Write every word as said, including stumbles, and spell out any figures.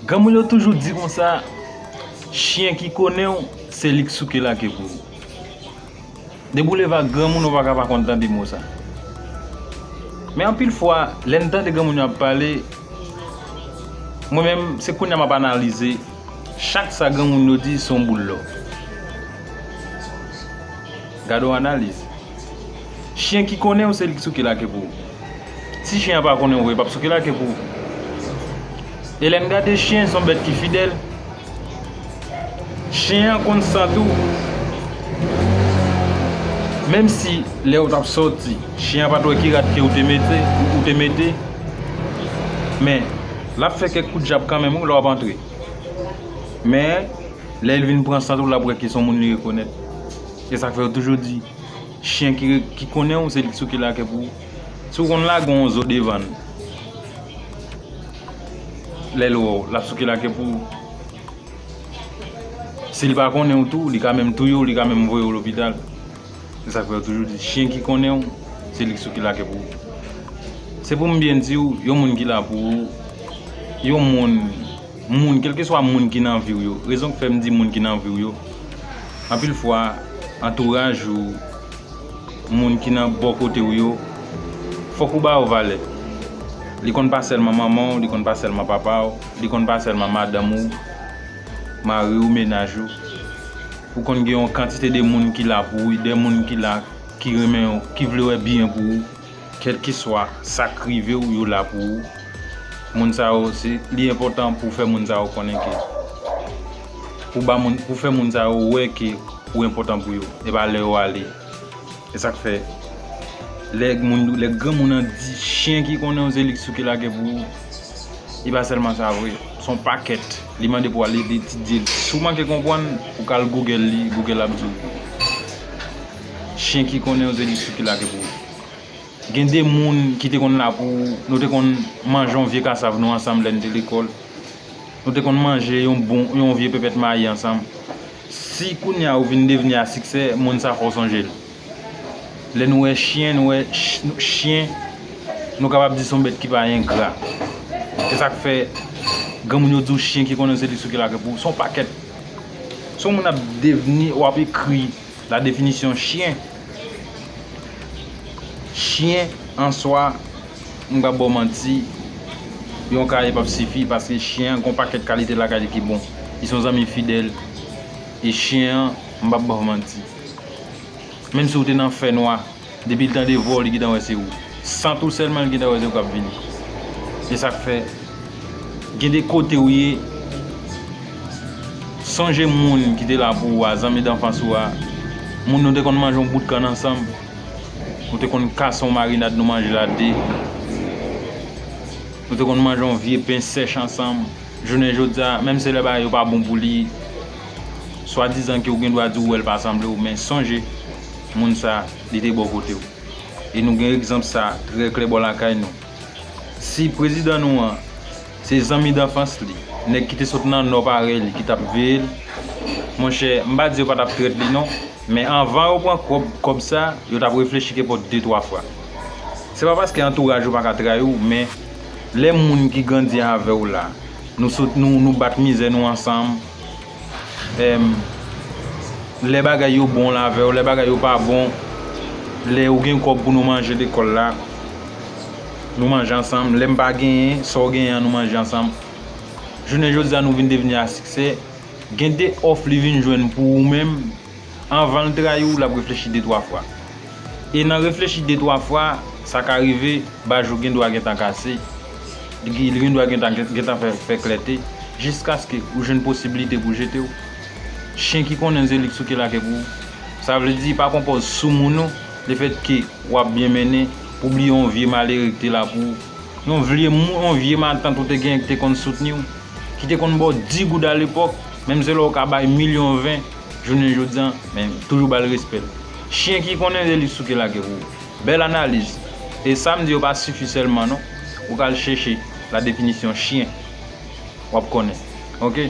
Granmoun yo toujou di konsa, chen ki konnen w, se li k souke lake pou ou. Depi w leve ak granmoun, ou pa ka pa konn tande mo sa. Men anpil fwa, lè n tande granmoun yo ap pale, mwen menm, se kounye a m ap analize chak sa granmoun yo di se yon boul lò. Gade yon analiz. Chen ki konnen w, se li k souke lake pou ou. Si chen an pa konnen w vre, li p ap souke lake pou ou. E lè n gade chen, se yon bèt ki fidèl. Chen an konn sant ou. Menm si lè w t ap sòti, chen an pa t wè ki rad ke ou te mete, ou te mete. Men, l ap fè kèk kout jab kanmenm, wi, lè w ap antre. Men, lè l vin pran sant ou, l ap wè ke se yon moun li rekonèt. E sa k fè yo toujou di, chen ki, ki konnen w, se li k souke lake pou ou. Si w konn lage yon zo devan l, lè l wè w, l ap souke lake pou ou. Si l pa konnen w tou, li ka menm touye w, li ka menm voye w lopital. Se sa k fè yo toujou di, chen ki konnen w, se li k souke lake pou ou. Se pou m byen di w, yon moun ki la pou ou, yon moun, moun, kèlkeswa moun ki nan vi w yo, rezon k fè m di moun ki nan vi w yo, anpil fwa, antouraj ou, moun ki nan bò kote w yo, fòk ou ba yo valè. Li konn pa sèlman manman w, li konn pa sèlman papa w, li konn pa sèlman madanm ou, mari w, mennaj ou. Ou konn gen yon kantite de moun ki la pou ou, de moun ki la, ki renmen w, ki vle wè byen pou ou. Kèlkeswa sa k rive w, yo la pou ou. Moun sa yo, se, li enpòtan pou w fè moun sa yo konnen ke, pou ba moun, pou fè moun sa yo wè ke ou enpòtan pou yo. E pa lè yo ale. E sa k fè, lè moun, lè granmoun nan di chen ki konnen w, se li k souke lake pou ou, e pa sèlman sa vre. Se yon pakèt. Li mande pou w al etidye l. Si w manke konprann, ou ka al Google li, Google ap di w. Chen ki konnen w, se li k souke lake pou ou. Gen de moun ki te konn la pou ou, nou te konn manje yon vye kasav nou ansanm lè n te lekòl. Nou te konn manje yon bon, yon vye pèpèt mayi ansanm. Si kounye a ou vin devni a siksè, moun sa fè w sonje l. Lè nou wè chen, nou wè ch-, chen, nou kapab di se yon bèt ki pa engra. Se sa k fè granmoun yo di w chen ki konnen w se li souke lake pou ou. Se yon pakèt. Si yon moun ap devni, w ap ekri la définition chyen. Chyen an swa, m p ap ba w manti, yon kaye p ap sifi, paske chyen an gen yon pakèt kalite lakay li ki bon. Li se yon zanmi fidèl. E chyen an, m p ap ba w manti. Menm si w te nan fènwa, depi l tande vwa w, li gentan wè se ou. Sant ou sèlman, li gentan wè se ou k ap vini. E sa k fè, gen de kote w ye, sonje moun ki te la pou ou a, zanmi danfans ou a, moun nou te konn manje yon bout kann ansanm, nou te konn kase yon marinad, nou manje l a de, nou te konn manje yon vye pen sèch ansanm. Jounen jodi a, menm si lè bagay yo pa bon pou li, swadizan ke ou gen dwa di w wè l pa sanble w, men sonje, moun sa, li te bò kote w. E nou gen egzanp sa trè klè bò lakay nou. Si prezidan nou an, se zanmi danfans li, nèg ki te sot nan Nò parèy li, ki t ap veye l, monchè, m pa di yo pa t ap trèt li non, men anvan yo pran kòb, kòb sa, yo t ap reflechi kenpòt de twa fwa. Se pa paske antouraj ou pa ka trayi w, men lè moun ki grandi avè w la, nou sot, nou, nou bat mizè nou ansanm, em, lè bagay yo bon l avè w, lè bagay yo pa bon, lè ou gen kòb pou nou manje lekòl la, nou manje ansanm, lè m pa genyen, sa w genyen an, nou manje ansanm. Jounen jodi a, nou vin devni a siksè, gen de òf li vin jwenn pou ou menm, anvan l trayi w, l ap reflechi de twa fwa. E nan reflechi de twa fwa, sa ka rive, baj ou gen dwa gentan kase, li gen, li gen dwa gentan, gentan fè, fè klète, jiskaske ou jwenn posiblite pou jete w. Chen ki konnen se li k souke lake pou ou. Sa vle di, pa pran pòz sou moun ou, lefètke w ap byen mennen, pou bliye yon vye malere ki te la pou ou. Yon vye moun, yon vye matant ou te genyen ki te konn soutni w, ki te konn ba w dis goud alepòk, Menm se lè w ka bay milyon ven, jounen jodi a, men toujou ba l respè l. Chen ki konnen se li souke lage pou ou. Bèl analiz. E sa m di yo pa sifi sèlman non. Ou ka al chèche la définition chyen. W ap konnen. Oke?